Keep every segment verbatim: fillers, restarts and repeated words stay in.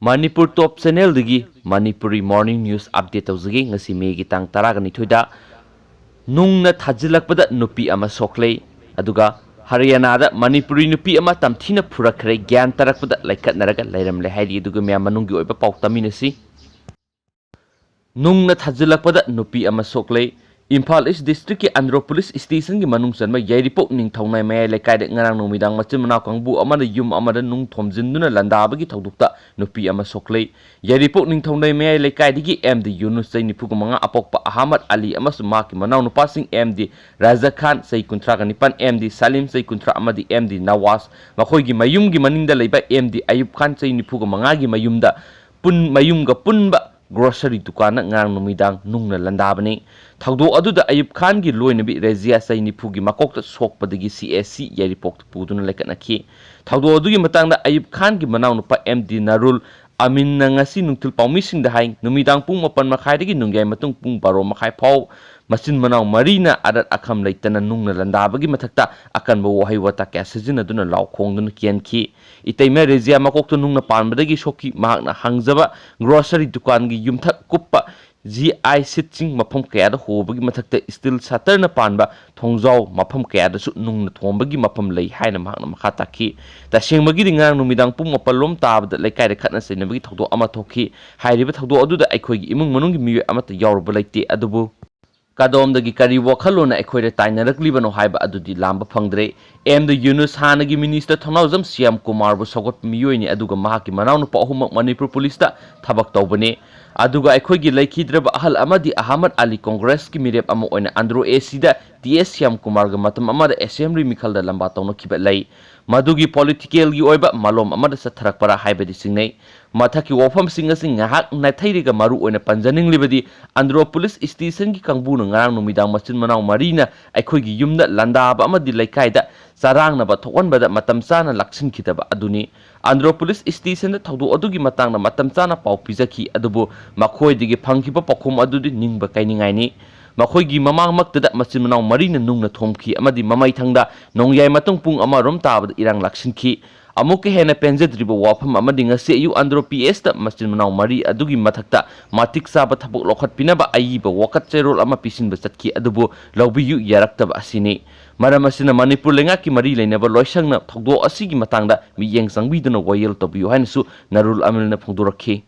ꯃꯅꯤꯄꯨꯔ ꯇꯣꯞ ꯆꯦꯅꯦꯜꯗꯒꯤ Manipuri morning news update ꯇꯧꯖꯒꯦ꯫ ꯉꯁꯤ ꯃꯦꯒꯤ ꯇꯥꯡ ꯇꯔꯥꯒ ꯅꯤꯊꯣꯏꯗ ꯅꯨꯡꯅ ꯊꯥꯖꯤꯜꯂꯛꯄꯗ ꯅꯨꯄꯤ ꯑꯃ ꯁꯣꯛꯂꯦ꯫ ꯑꯗꯨꯒ ꯍꯔꯤꯌꯥꯅꯥꯗ ꯃꯅꯤꯄꯨꯔꯤ ꯅꯨꯄꯤ ꯑꯃ ꯇꯝꯊꯤꯅ ꯐꯨꯔꯛꯈ꯭ꯔꯦ, ꯒ꯭ꯌꯥꯟ ꯇꯥꯔꯛꯄꯗ ꯂꯩꯈꯠꯅꯔꯒ ꯂꯩꯔꯝꯂꯦ ꯍꯥꯏꯔꯤ꯫ ꯑꯗꯨꯒ ꯃꯌꯥꯝ ꯃꯅꯨꯡꯒꯤ ꯑꯣꯏꯕ ꯄꯥꯎ ꯇꯝꯃꯤꯟꯅꯁꯤ꯫ ꯅꯨꯡꯅ ꯊꯥꯖꯤꯜꯂꯛꯄꯗ ꯅꯨꯄꯤ ꯑꯃ ꯁꯣꯛꯂꯦ꯫ ꯏꯝꯐꯥꯜ ꯏꯁ ꯗꯤꯁꯇ꯭ꯔꯤꯛꯀꯤ ꯑꯟꯗ꯭ꯔꯣ ꯄꯨꯂꯤꯁ ꯁ꯭ꯇꯦꯁꯟꯒꯤ ꯃꯅꯨꯡ ꯆꯟꯕ ꯌꯥꯏꯔꯤꯄꯣꯛ ꯅꯤꯡꯊꯧꯅꯥꯏ ꯃꯌꯥꯏ ꯂꯩꯀꯥꯏꯗ ꯉꯔꯥꯡ ꯅꯨꯃꯤꯗꯥꯡ ꯃꯆꯤꯟ ꯃꯅꯥꯎ ꯀꯥꯡꯕꯨ ꯑꯃꯅ ꯌꯨꯝ ꯑꯃꯗ ꯅꯨꯡ ꯊꯣꯝꯖꯤꯟꯗꯨꯅ ꯂꯥꯟꯗꯥꯕꯒꯤ ꯊꯧꯗꯣꯛꯇ ꯅꯨꯄꯤ ꯑꯃ ꯁꯣꯛꯂꯦ꯫ ꯌꯥꯏꯔꯤꯄꯣꯛ ꯅꯤꯡꯊꯧꯅꯥꯏ ꯃꯌꯥꯏ ꯂꯩꯀꯥꯏꯗꯒꯤ ꯑꯦꯝ ꯗꯤ ꯌꯨꯅꯨꯁ, ꯆꯍꯤ ꯅꯤꯐꯨꯒ ꯃꯉꯥ, ꯑꯄꯣꯛꯄ ꯑꯍꯃꯗ ꯑꯂꯤ ꯑꯃꯁꯨꯡ ꯃꯍꯥꯛꯀꯤ ꯃꯅꯥꯎꯅꯨꯄꯥꯁꯤꯡ ꯑꯦꯝ ꯗꯤ ꯔꯥꯖꯥ ꯈꯥꯟ, ꯆꯍꯤ ꯀꯨꯟꯊ꯭ꯔꯥꯒ ꯅꯤꯄꯥꯟ, ꯑꯦꯝ ꯗꯤ ꯁꯂꯤꯝ, ꯆꯍꯤ ꯀꯨꯟꯊ꯭ꯔꯥ, ꯑꯃꯗꯤ ꯑꯦꯝ ꯗꯤ ꯅꯋꯥꯖ, ꯃꯈꯣꯏꯒꯤ ꯃꯌꯨꯝꯒꯤ ꯃꯅꯤꯡꯗ ꯂꯩꯕ ꯑꯦꯝ ꯗꯤ ꯑꯌꯨꯕ ꯈꯥꯟ, ꯆꯍꯤ ꯅꯤꯐꯨꯒ ꯃꯉꯥꯒꯤ ꯃꯌꯨꯝꯗ ꯄꯨꯟ-, ꯃꯌꯨꯝꯒ ꯄꯨꯟꯕ ꯒ꯭ꯔꯣꯁꯔꯤ ꯗꯨꯀꯥꯟꯗ ꯉꯔꯥꯡ ꯅꯨꯃꯤꯗꯥꯡ ꯅꯨꯡꯅ ꯂꯥꯟꯗꯥꯕꯅꯤ꯫ ꯊꯧꯗꯣꯛ ꯑꯗꯨꯗ ꯑꯌꯨꯕ ꯈꯥꯟꯒꯤ ꯂꯣꯏꯅꯕꯤ ꯔꯦꯖꯤꯌꯥ, ꯆꯍꯤ ꯅꯤꯐꯨꯒꯤ, ꯃꯀꯣꯛꯇ ꯁꯣꯛꯄꯗꯒꯤ ꯁꯤ ꯑꯦꯁ ꯁꯤ ꯌꯥꯏꯔꯤꯄꯣꯛꯇ ꯄꯨꯗꯨꯅ ꯂꯩꯈꯠꯅꯈꯤ꯫ ꯊꯧꯗꯣꯛ ꯑꯗꯨꯒꯤ ꯃꯇꯥꯡꯗ ꯑꯌꯨꯕ ꯈꯥꯟꯒꯤ ꯃꯅꯥꯎꯅꯨꯄꯥ ꯑꯦꯝ ꯗꯤ ꯅꯔꯨꯜ ꯑꯃꯤꯟꯅ ꯉꯁꯤ ꯅꯨꯡꯊꯤꯜ ꯄꯥꯎꯃꯤꯁꯤꯡꯗ ꯍꯥꯏ, ꯅꯨꯃꯤꯗꯥꯡ ꯄꯨꯡ ꯃꯥꯄꯟ ꯃꯈꯥꯏꯗꯒꯤ ꯅꯨꯡꯌꯥꯏ ꯃꯇꯨꯡ ꯄꯨꯡ ꯕꯥꯔꯣ ꯃꯈꯥꯏ ꯐꯥꯎ ꯃꯆꯤꯟ ꯃꯅꯥꯎ ꯃꯔꯤꯅ ꯑꯔꯠ ꯑꯈꯝ ꯂꯩꯇꯅ ꯅꯨꯡꯅ ꯂꯥꯟꯗꯥꯕꯒꯤ ꯃꯊꯛꯇ ꯑꯀꯟꯕ ꯋꯥꯍꯩ ꯋꯥꯇꯥ ꯀꯌꯥ ꯁꯤꯖꯤꯟꯅꯗꯨꯅ ꯂꯥꯎ ꯈꯣꯡꯗꯨꯅ ꯀꯦꯟꯈꯤ꯫ ꯏꯇꯩꯃ ꯔꯦꯖꯤꯌꯥ ꯃꯀꯣꯛꯇ ꯅꯨꯡꯅ ꯄꯥꯟꯕꯗꯒꯤ ꯁꯣꯛꯈꯤ꯫ ꯃꯍꯥꯛꯅ ꯍꯥꯡꯖꯕ ꯒ꯭ꯔꯣꯁꯔꯤ ꯗꯨꯀꯥꯟꯒꯤ ꯌꯨꯝꯊꯛ ꯀꯨꯞꯄ ꯖꯤ ꯑꯥꯏ ꯁꯤꯠꯁꯤꯡ ꯃꯐꯝ ꯀꯌꯥꯗ ꯍꯣꯕꯒꯤ ꯃꯊꯛꯇ ꯁ꯭ꯇꯤꯜ ꯁꯇꯔꯅ ꯄꯥꯟꯕ ꯊꯣꯡꯖꯥꯎ ꯃꯐꯝ ꯀꯌꯥꯗꯁꯨ ꯅꯨꯡꯅ ꯊꯣꯝꯕꯒꯤ ꯃꯐꯝ ꯂꯩ ꯍꯥꯏꯅ ꯃꯍꯥꯛꯅ ꯃꯈꯥ ꯇꯥꯈꯤ꯫ ꯇꯁꯦꯡꯕꯒꯤꯗꯤ ꯉꯔꯥꯡ ꯅꯨꯃꯤꯗꯥꯡ ꯄꯨꯡ ꯃꯥꯄꯟ ꯂꯣꯝ ꯇꯥꯕꯗ ꯂꯩꯀꯥꯏꯗ ꯈꯠꯅ ꯆꯩꯅꯕꯒꯤ ꯊꯧꯗꯣꯛ ꯑꯃ ꯊꯣꯛꯈꯤ꯫ ꯍꯥꯏꯔꯤꯕ ꯊꯧꯗꯣꯛ ꯑꯗꯨꯗ ꯑꯩꯈꯣꯏꯒꯤ ꯏꯃꯨꯡ ꯃꯅꯨꯡꯒꯤ ꯃꯤꯑꯣꯏ ꯑꯃꯠꯇ ꯌꯥꯎꯔꯨꯕ ꯂꯩꯇꯦ꯫ ꯑꯗꯨꯕꯨ ꯀꯗꯣꯝꯗꯒꯤ ꯀꯔꯤ ꯋꯥꯈꯜꯂꯣꯟꯅ ꯑꯩꯈꯣꯏꯗ ꯇꯥꯏꯅꯔꯛꯂꯤꯕꯅꯣ ꯍꯥꯏꯕ ꯑꯗꯨꯗꯤ ꯂꯥꯝꯕ ꯐꯪꯗ꯭ꯔꯦ꯫ ꯑꯦꯝ ꯗꯤ ꯌꯨꯅꯨꯁ ꯍꯥꯟꯅꯒꯤ ꯃꯤꯅꯤꯁꯇꯔ ꯊꯧꯅꯥꯎꯖꯝ ꯁ꯭ꯌꯥꯝ ꯀꯨꯃꯥꯔꯕꯨ ꯁꯧꯒꯠꯄ ꯃꯤꯑꯣꯏꯅꯤ, ꯑꯗꯨꯒ ꯃꯍꯥꯛꯀꯤ ꯃꯅꯥꯎꯅꯨꯄꯥ ꯑꯍꯨꯝꯃꯛ ꯃꯅꯤꯄꯨꯔ ꯄꯨꯂꯤꯁꯇ ꯊꯕꯛ ꯇꯧꯕꯅꯤ꯫ ꯑꯗꯨꯒ ꯑꯩꯈꯣꯏꯒꯤ ꯂꯩꯈꯤꯗ꯭ꯔꯕ ꯑꯍꯜ ꯑꯃꯗꯤ ꯑꯍꯃꯗ ꯑꯂꯤ ꯀꯣꯡꯒ꯭ꯔꯦꯁꯀꯤ ꯃꯤꯔꯦꯞ ꯑꯃ ꯑꯣꯏꯅ ꯑꯟꯗ꯭ꯔꯣ ꯑꯦ ꯁꯤꯗ ꯇꯤ ꯑꯦꯁ ꯁ꯭ꯌꯥꯝ ꯀꯨꯃꯥꯔꯒ ꯃꯇꯝ ꯑꯃꯗ ꯑꯦꯁꯦꯝꯕ꯭ꯂꯤ ꯃꯤꯈꯜꯗ ꯂꯝꯕꯥ ꯇꯧꯅꯈꯤꯕ ꯂꯩ꯫ ꯃꯗꯨꯒꯤ ꯄꯣꯂꯤꯇꯤꯀꯦꯜꯒꯤ ꯑꯣꯏꯕ ꯃꯥꯂꯣꯝ ꯑꯃꯗ ꯆꯠꯊꯔꯛꯄꯔꯥ ꯍꯥꯏꯕꯗꯤ ꯆꯤꯡꯅꯩ꯫ ꯃꯊꯛꯀꯤ ꯋꯥꯐꯝꯁꯤꯡ ꯑꯁꯤ ꯉꯥꯏꯍꯥꯛ ꯅꯥꯊꯩꯔꯒ ꯃꯔꯨ ꯑꯣꯏꯅ ꯄꯟꯖꯅꯤꯡꯂꯤꯕꯗꯤ ꯑꯟꯗ꯭ꯔꯣ ꯄꯨꯂꯤꯁ ꯁ꯭ꯇꯦꯁꯟꯒꯤ ꯀꯥꯡꯕꯨꯅ ꯉꯔꯥꯡ ꯅꯨꯃꯤꯗꯥꯡ ꯃꯆꯤꯟ ꯃꯅꯥꯎ ꯃꯔꯤꯅ ꯑꯩꯈꯣꯏꯒꯤ ꯌꯨꯝꯗ ꯂꯥꯟꯗꯥꯕ ꯑꯃꯗꯤ ꯂꯩꯀꯥꯏꯗ ꯆꯔꯥꯡꯅꯕ ꯊꯣꯛꯍꯟꯕꯗ ꯃꯇꯝ ꯆꯥꯅ ꯂꯥꯛꯁꯤꯟꯈꯤꯗꯕ ꯑꯗꯨꯅꯤ꯫ ꯑꯟꯗ꯭ꯔꯣ ꯄꯨꯂꯤꯁ ꯁ꯭ꯇꯦꯁꯟꯗ ꯊꯧꯗꯣꯛ ꯑꯗꯨꯒꯤ ꯃꯇꯥꯡꯗ ꯃꯇꯝ ꯆꯥꯅ ꯄꯥꯎ ꯄꯤꯖꯈꯤ, ꯑꯗꯨꯕꯨ ꯃꯈꯣꯏꯗꯒꯤ ꯐꯪꯈꯤꯕ ꯄꯥꯎꯈꯨꯝ ꯑꯗꯨꯗꯤ ꯅꯤꯡꯕ ꯀꯥꯏꯅꯤꯡꯉꯥꯏꯅꯤ꯫ ꯃꯈꯣꯏꯒꯤ ꯃꯃꯥꯡꯃꯛꯇꯗ ꯃꯆꯤꯟ ꯃꯅꯥꯎ ꯃꯔꯤꯅ ꯅꯨꯡꯅ ꯊꯣꯝꯈꯤ ꯑꯃꯗꯤ ꯃꯃꯩꯊꯪꯗ ꯅꯣꯡꯌꯥꯏ ꯃꯇꯨꯡ ꯄꯨꯡ ꯑꯃꯔꯣꯝ ꯇꯥꯕꯗ ꯏꯔꯥꯡ ꯂꯥꯛꯁꯤꯟꯈꯤ꯫ ꯑꯃꯨꯛꯀ ꯍꯦꯟꯅ ꯄꯦꯟꯖꯗ꯭ꯔꯤꯕ ꯋꯥꯐꯝ ꯑꯃꯗꯤ ꯉꯁꯤ ꯑꯌꯨꯛ ꯑꯟꯗ꯭ꯔꯣ ꯄꯤ ꯑꯦꯁꯇ ꯃꯆꯤꯟ ꯃꯅꯥꯎ ꯃꯔꯤ ꯑꯗꯨꯒꯤ ꯃꯊꯛꯇ ꯃꯇꯤꯛ ꯆꯥꯕ ꯊꯕꯛ ꯂꯧꯈꯠꯄꯤꯅꯕ ꯑꯏꯕ ꯋꯥꯀꯠ ꯆꯦꯔꯣꯜ ꯑꯃ ꯄꯤꯁꯤꯟꯕ ꯆꯠꯈꯤ, ꯑꯗꯨꯕꯨ ꯂꯧꯕꯤꯌꯨ ꯌꯥꯔꯛꯇꯕ ꯑꯁꯤꯅꯤ꯫ ꯃꯔꯝ ꯑꯁꯤꯅ ꯃꯅꯤꯄꯨꯔ ꯂꯩꯉꯥꯛꯀꯤ ꯃꯔꯤ ꯂꯩꯅꯕ ꯂꯣꯏꯁꯪꯅ ꯊꯧꯗꯣꯛ ꯑꯁꯤꯒꯤ ꯃꯇꯥꯡꯗ ꯃꯤꯠꯌꯦꯡ ꯆꯪꯕꯤꯗꯨꯅ ꯋꯥꯌꯦꯜ ꯇꯧꯕꯤꯌꯨ ꯍꯥꯏꯅꯁꯨ ꯅꯔꯨꯜ ꯑꯃꯤꯜꯅ ꯐꯣꯡꯗꯣꯔꯛꯈꯤ꯫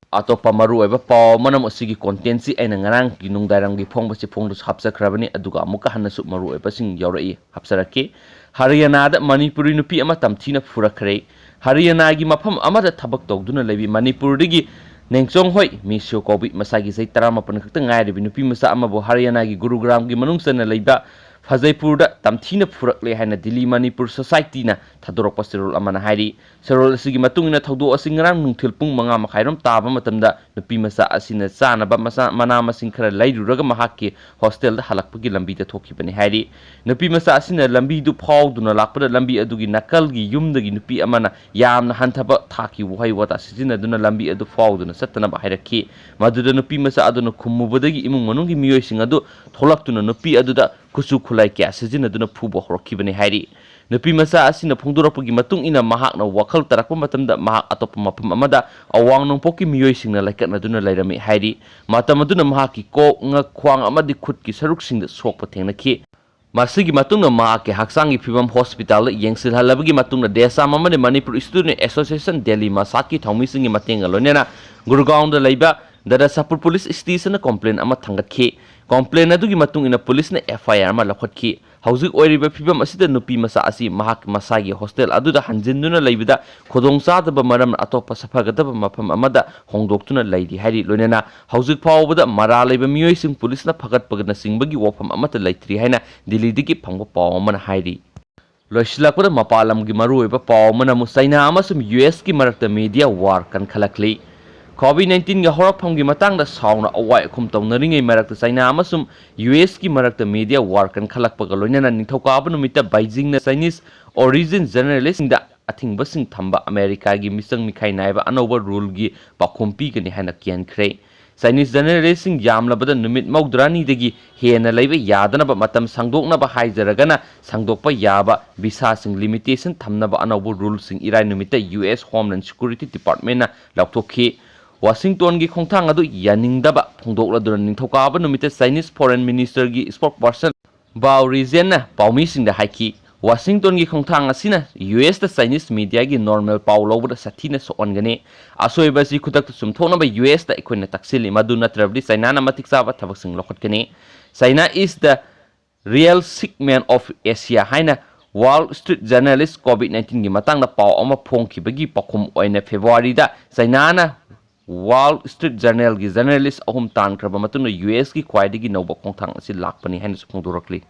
ꯑꯇꯣꯞꯄ ꯃꯔꯨꯑꯣꯏꯕ ꯄꯥꯎ ꯑꯃꯅ ꯑꯁꯤꯒꯤ ꯀꯣꯟꯇꯦꯟꯁꯤ ꯑꯩꯅ ꯉꯔꯥꯡꯒꯤ ꯅꯨꯡꯗꯥꯡꯋꯥꯏꯔꯝꯒꯤ ꯐꯣꯡꯕꯁꯤ ꯐꯣꯡꯗꯨꯁꯨ ꯍꯥꯞꯆꯈ꯭ꯔꯕꯅꯤ, ꯑꯗꯨꯒ ꯑꯃꯨꯛꯀ ꯍꯟꯅꯁꯨ ꯃꯔꯨꯑꯣꯏꯕꯁꯤꯡ ꯌꯥꯎꯔꯛꯏ, ꯍꯥꯞꯆꯔꯛꯀꯦ꯫ ꯍꯔꯤꯌꯥꯅꯥꯗ ꯃꯅꯤꯄꯨꯔꯤ ꯅꯨꯄꯤ ꯑꯃ ꯇꯝꯊꯤꯅ ꯐꯨꯔꯛꯈ꯭ꯔꯦ꯫ ꯍꯔꯤꯌꯥꯅꯥꯒꯤ ꯃꯐꯝ ꯑꯃꯗ ꯊꯕꯛ ꯇꯧꯗꯨꯅ ꯂꯩꯕꯤ ꯃꯅꯤꯄꯨꯔꯗꯒꯤ ꯅꯦꯡꯆꯣꯡ ꯍꯣꯏ ꯃꯤꯁꯤꯌꯣ ꯀꯧꯕꯤ ꯃꯁꯥꯒꯤ ꯆꯍꯤ ꯇꯔꯥꯃꯥꯄꯟ ꯈꯛꯇ ꯉꯥꯏꯔꯤꯕꯤ ꯅꯨꯄꯤ ꯃꯆꯥ ꯑꯃꯕꯨ ꯍꯔꯤꯌꯥꯅꯥꯒꯤ ꯒꯨꯔꯨꯒ꯭ꯔꯥꯝꯒꯤ ꯃꯅꯨꯡ ꯆꯟꯅ ꯂꯩꯕ ꯐꯖꯩꯄꯨꯔꯗ ꯇꯝꯊꯤꯅ ꯐꯨꯔꯛꯂꯦ ꯍꯥꯏꯅ ꯗꯤꯜꯂꯤ ꯃꯅꯤꯄꯨꯔ ꯁꯣꯁꯥꯏꯇꯤꯅ ꯊꯥꯗꯣꯔꯛꯄ ꯆꯦꯔꯣꯜ ꯑꯃꯅ ꯍꯥꯏꯔꯤ꯫ ꯆꯦꯔꯣꯜ ꯑꯁꯤꯒꯤ ꯃꯇꯨꯡ ꯏꯟꯅ ꯊꯧꯗꯣꯛ ꯑꯁꯤ ꯉꯔꯥꯡ ꯅꯨꯡꯊꯤꯜ ꯄꯨꯡ ꯃꯉꯥ ꯃꯈꯥꯏꯔꯣꯝ ꯇꯥꯕ ꯃꯇꯝꯗ ꯅꯨꯄꯤ ꯃꯆꯥ ꯑꯁꯤꯅ ꯆꯥꯅꯕ ꯃꯆꯥ-, ꯃꯅꯥ ꯃꯁꯤꯡ ꯈꯔ ꯂꯩꯔꯨꯔꯒ ꯃꯍꯥꯛꯀꯤ ꯍꯣꯁꯇꯦꯜꯗ ꯍꯜꯂꯛꯄꯒꯤ ꯂꯝꯕꯤꯗ ꯊꯣꯛꯈꯤꯕꯅꯤ ꯍꯥꯏꯔꯤ꯫ ꯅꯨꯄꯤ ꯃꯆꯥ ꯑꯁꯤꯅ ꯂꯝꯕꯤꯗꯨ ꯐꯥꯎꯗꯨꯅ ꯂꯥꯛꯄꯗ ꯂꯝꯕꯤ ꯑꯗꯨꯒꯤ ꯅꯥꯀꯜꯒꯤ ꯌꯨꯝꯗꯒꯤ ꯅꯨꯄꯤ ꯑꯃꯅ ꯌꯥꯝꯅ ꯍꯟꯊꯕ ꯊꯥꯛꯀꯤ ꯋꯥꯍꯩ ꯋꯥꯇꯥ ꯁꯤꯖꯤꯟꯅꯗꯨꯅ ꯂꯝꯕꯤ ꯑꯗꯨ ꯐꯥꯎꯗꯨꯅ ꯆꯠꯇꯅꯕ ꯍꯥꯏꯔꯛꯈꯤ꯫ ꯃꯗꯨꯗ ꯅꯨꯄꯤ ꯃꯆꯥ ꯑꯗꯨꯅ ꯈꯨꯝꯃꯨꯕꯗꯒꯤ ꯏꯃꯨꯡ ꯃꯅꯨꯡꯒꯤ ꯃꯤꯑꯣꯏꯁꯤꯡ ꯑꯗꯨ ꯊꯣꯛꯂꯛꯇꯨꯅ ꯅꯨꯄꯤ ꯑꯗꯨꯗ ꯈꯨꯠꯁꯨ ꯈꯨꯠꯂꯥꯏ ꯀꯌꯥ ꯁꯤꯖꯤꯟꯅꯗꯨꯅ ꯐꯨꯕ ꯍꯧꯔꯛꯈꯤꯕꯅꯤ ꯍꯥꯏꯔꯤ꯫ ꯅꯨꯄꯤ ꯃꯆꯥ ꯑꯁꯤꯅ ꯐꯣꯡꯗꯣꯔꯛꯄꯒꯤ ꯃꯇꯨꯡ ꯏꯟꯅ ꯃꯍꯥꯛꯅ ꯋꯥꯈꯜ ꯇꯥꯔꯛꯄ ꯃꯇꯝꯗ ꯃꯍꯥꯛ ꯑꯇꯣꯞꯄ ꯃꯐꯝ ꯑꯃꯗ ꯑꯋꯥꯡ ꯅꯣꯡꯄꯣꯛꯀꯤ ꯃꯤꯑꯣꯏꯁꯤꯡꯅ ꯂꯩꯀꯠꯅꯗꯨꯅ ꯂꯩꯔꯝꯃꯤ ꯍꯥꯏꯔꯤ꯫ ꯃꯇꯝ ꯑꯗꯨꯅ ꯃꯍꯥꯛꯀꯤ ꯀꯣꯛ, ꯉꯛ, ꯈ꯭ꯋꯥꯡ ꯑꯃꯗꯤ ꯈꯨꯠꯀꯤ ꯁꯔꯨꯛꯁꯤꯡꯗ ꯁꯣꯛꯄ ꯊꯦꯡꯅꯈꯤ꯫ ꯃꯁꯤꯒꯤ ꯃꯇꯨꯡꯗ ꯃꯍꯥꯛꯀꯤ ꯍꯛꯆꯥꯡꯒꯤ ꯐꯤꯕꯝ ꯍꯣꯁꯄꯤꯇꯥꯜꯗ ꯌꯦꯡꯁꯤꯜꯍꯜꯂꯕꯒꯤ ꯃꯇꯨꯡꯗ ꯗꯦꯁꯥꯝ ꯑꯃꯗꯤ ꯃꯅꯤꯄꯨꯔ ꯁ꯭ꯇꯨꯗꯦꯟꯠ ꯑꯦꯁꯣꯁꯤꯌꯦꯁꯟ ꯗꯦꯜꯂꯤ ꯃꯁꯥꯠꯀꯤ ꯊꯧꯃꯤꯁꯤꯡꯒꯤ ꯃꯇꯦꯡꯒ ꯂꯣꯏꯅꯅ ꯒꯨꯔꯒꯥꯎꯟꯗ ꯂꯩꯕ ꯗꯗꯥꯁꯥꯄꯨꯔ ꯄꯨꯂꯤꯁ ꯁ꯭ꯇꯦꯁꯟꯗ ꯀꯣꯝꯄ꯭ꯂꯦꯟ ꯑꯃ ꯊꯥꯡꯒꯠꯈꯤ꯫ ꯀꯣꯝꯄ꯭ꯂꯦꯟ ꯑꯗꯨꯒꯤ ꯃꯇꯨꯡ ꯏꯟꯅ ꯄꯨꯂꯤꯁꯅ ꯑꯦꯐ ꯑꯥꯏ ꯑꯥꯔ ꯑꯃ ꯂꯧꯈꯠꯈꯤ꯫ ꯍꯧꯖꯤꯛ ꯑꯣꯏꯔꯤꯕ ꯐꯤꯕꯝ ꯑꯁꯤꯗ ꯅꯨꯄꯤ ꯃꯆꯥ ꯑꯁꯤ ꯃꯍꯥꯛ ꯃꯁꯥꯒꯤ ꯍꯣꯁꯇꯦꯜ ꯑꯗꯨꯗ ꯍꯟꯖꯤꯟꯗꯨꯅ ꯂꯩꯕꯗ ꯈꯨꯗꯣꯡꯆꯥꯗꯕ ꯃꯔꯝꯅ ꯑꯇꯣꯞꯄ ꯁꯥꯐꯒꯗꯕ ꯃꯐꯝ ꯑꯃꯗ ꯍꯣꯡꯗꯣꯛꯇꯨꯅ ꯂꯩꯔꯤ ꯍꯥꯏꯔꯤ꯫ ꯂꯣꯏꯅꯅ ꯍꯧꯖꯤꯛ ꯐꯥꯎꯕꯗ ꯃꯔꯥꯜ ꯂꯩꯕ ꯃꯤꯑꯣꯏꯁꯤꯡ ꯄꯨꯂꯤꯁꯅ ꯐꯒꯠꯄꯅꯆꯤꯡꯕꯒꯤ ꯋꯥꯐꯝ ꯑꯃꯠꯇ ꯂꯩꯇ꯭ꯔꯤ ꯍꯥꯏꯅ ꯗꯤꯜꯂꯤꯗꯒꯤ ꯐꯪꯕ ꯄꯥꯎ ꯑꯃꯅ ꯍꯥꯏꯔꯤ꯫ ꯂꯣꯏꯁꯤꯜꯂꯛꯄꯗ ꯃꯄꯥꯟ ꯂꯝꯒꯤ ꯃꯔꯨꯑꯣꯏꯕ ꯄꯥꯎ ꯑꯃꯅ ꯑꯃꯨꯛ ꯆꯩꯅꯥ ꯑꯃꯁꯨꯡ ꯌꯨ ꯑꯦꯁꯀꯤ ꯃꯔꯛꯇ ꯃꯤꯗꯤꯌꯥ ꯋꯥꯔ ꯀꯟꯈꯠꯂꯛꯂꯤ꯫ ꯀꯣꯚꯤꯗ ꯅꯥꯏꯟꯇꯤꯟꯒꯤ ꯍꯧꯔꯛꯐꯝꯒꯤ ꯃꯇꯥꯡꯗ ꯁꯥꯎꯅ ꯑꯋꯥꯏ ꯑꯈꯨꯝ ꯇꯧꯅꯔꯤꯉꯩ ꯃꯔꯛꯇ ꯆꯩꯅꯥ ꯑꯃꯁꯨꯡ ꯌꯨ ꯑꯦꯁꯀꯤ ꯃꯔꯛꯇ ꯃꯤꯗꯤꯌꯥ ꯋꯥꯔ ꯀꯟꯈꯠꯂꯛꯄꯒ ꯂꯣꯏꯅꯅ ꯅꯤꯡꯊꯧꯀꯥꯕ ꯅꯨꯃꯤꯠꯇ ꯕꯩꯖꯤꯡꯅ ꯆꯥꯏꯅꯤꯁ ꯑꯣꯔꯤꯖꯤꯟ ꯖꯔꯅꯦꯂꯤꯁꯁꯤꯡꯗ ꯑꯊꯤꯡꯕꯁꯤꯡ ꯊꯝꯕ ꯑꯃꯦꯔꯤꯀꯥꯒꯤ ꯃꯤꯆꯪ ꯃꯤꯈꯥꯏ ꯅꯥꯏꯕ ꯑꯅꯧꯕ ꯔꯨꯜꯒꯤ ꯄꯥꯎꯈꯨꯝ ꯄꯤꯒꯅꯤ ꯍꯥꯏꯅ ꯀꯤꯍꯟꯈ꯭ꯔꯦ꯫ Chinese journalistꯁꯤꯡ ꯌꯥꯝꯂꯕꯗ ꯅꯨꯃꯤꯠ ꯃꯧꯗ꯭ꯔꯥꯅꯤꯗꯒꯤ ꯍꯦꯟꯅ ꯂꯩꯕ ꯌꯥꯗꯅꯕ ꯃꯇꯝ ꯁꯥꯡꯗꯣꯛꯅꯕ ꯍꯥꯏꯖꯔꯒꯅ ꯁꯥꯡꯗꯣꯛꯄ ꯌꯥꯕ visaꯁꯤꯡ limitation ꯊꯝꯅꯕ ꯑꯅꯧꯕ ruleꯁꯤꯡ ꯏꯔꯥꯏ ꯅꯨꯃꯤꯠꯇ U S Homeland Security Departmentꯅ ꯂꯥꯎꯊꯣꯛꯈꯤ꯫ ꯋꯥꯁꯤꯡꯇꯣꯟꯒꯤ ꯈꯣꯡꯊꯥꯡ ꯑꯗꯨ ꯌꯥꯅꯤꯡꯗꯕ ꯐꯣꯡꯗꯣꯛꯂꯗꯨꯅ ꯅꯤꯡꯊꯧꯀꯥꯕ ꯅꯨꯃꯤꯠꯇ Chinese Foreign Ministerꯒꯤ spokesperson Bao Reinzhenꯅ ꯄꯥꯎꯃꯤꯁꯤꯡꯗ ꯍꯥꯏꯈꯤ, ꯋꯥꯁꯤꯡꯇꯣꯟꯒꯤ ꯈꯣꯡꯊꯥꯡ ꯑꯁꯤꯅ U Sꯇ Chinese mediaꯒꯤ normal ꯄꯥꯎ ꯂꯧꯕꯗ ꯁꯥꯊꯤꯅ ꯁꯣꯛꯍꯟꯒꯅꯤ꯫ ꯑꯁꯣꯏꯕ ꯑꯁꯤ ꯈꯨꯗꯛꯇ ꯆꯨꯝꯊꯣꯛꯅꯕ U Sꯇ ꯑꯩꯈꯣꯏꯅ ꯇꯛꯁꯤꯜꯂꯤ, ꯃꯗꯨ ꯅꯠꯇ꯭ꯔꯕꯗꯤ ꯆꯥꯏꯅꯥꯅ ꯃꯇꯤꯛ ꯆꯥꯕ ꯊꯕꯛꯁꯤꯡ ꯂꯧꯈꯠꯀꯅꯤ꯫ "China is the real sick man of Asia" ꯍꯥꯏꯅ Wall Street Journalꯅ COVID nineteen ꯒꯤ ꯃꯇꯥꯡꯗ ꯄꯥꯎ ꯑꯃ ꯐꯣꯡꯈꯤꯕꯒꯤ ꯄꯥꯎꯈꯨꯝ ꯑꯣꯏꯅ ꯐꯦꯕ꯭ꯔꯨꯋꯥꯔꯤꯗ ꯆꯥꯏꯅꯥꯅ Wall Street Journalꯒꯤ journalist ꯑꯍꯨꯝ ꯇꯥꯟꯈ꯭ꯔꯕ ꯃꯇꯨꯡꯗ U Sꯀꯤ ꯈ꯭ꯋꯥꯏꯗꯒꯤ ꯅꯧꯕ ꯈꯣꯡꯊꯥꯡ ꯑꯁꯤ ꯂꯥꯛꯄꯅꯤ ꯍꯥꯏꯅꯁꯨ ꯐꯣꯡꯗꯣꯔꯛꯂꯤ꯫